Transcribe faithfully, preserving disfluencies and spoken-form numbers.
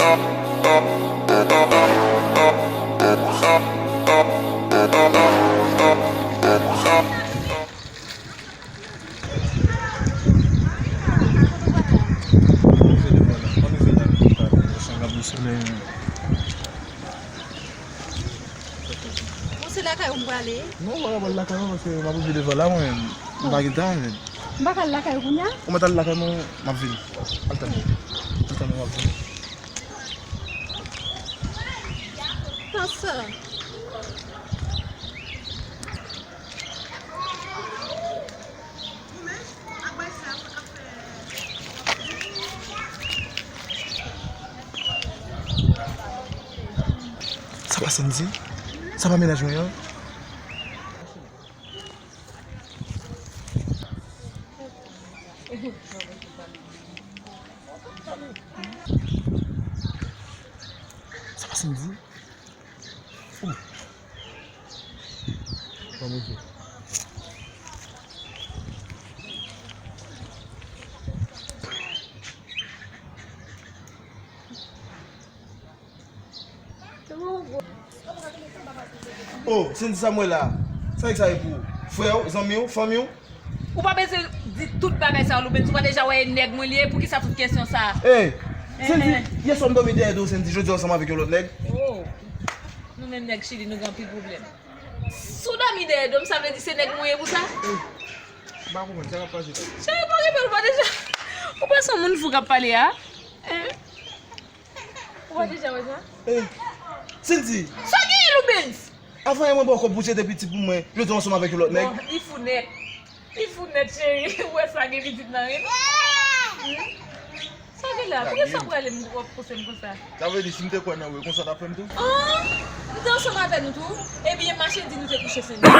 Bon, se lakay ou m prale? Non, m pa ka pral lakay mwen paske m ap rive devan la mwen menm. M pa gen tan menm. M pa ka al lakay ou kounye a? Ou mèt al lakay mwen, m ap vini. Al tann mwen. Al tann mwen, m ap vini. Tan sa. Sa pa Sandy? Sa pa mennaj mwen an? Sa pa Sandy? Oh. Ban mwen fè. Oh, Sandy, sa m wè la. Sa nèg sa ye pou ou? Frè w, zanmi w, fanmi w? Ou pa bezwen di tout bagay sa, Loubens. Ou pa deja wè e nèg mwen li ye? Poukisa tout kesyon sa? Ey, Sandy, yè swa m dòmi dèyè do w, Sandy, jodi a ansanm avèk yon lòt nèg. Oh, nou menm nèg Chili, nou gen anpil pwoblèm. Si w dòmi dèyè do m, sa vle di se nèg mwen ye pou sa? M pa konprann sa k ap pase la. Cheri, pa gen pè, ou pa deja, ou pa se yon moun fou k ap pale a? Hein? Ou pa deja wè sa? Ey, Sandy! Sa genyen, Loubens? Avan yè mwen ba w kòb pou w jete pitit pou mwen, jodi a w ansanm avèk yon lòt nèg. Bon, li fou nèt. Li fou nèt, cheri. Ou wè sa gen pitit nan ren. Hmm? Sa gen la? Poukisa w prale m w ap pouse m konsa? Sa vle di, si m te kwè nan ou, e konsa w t ap fè m tou? An! M te ansanm avè nou tou. Ebyen, mache di nou te kouche Sandy.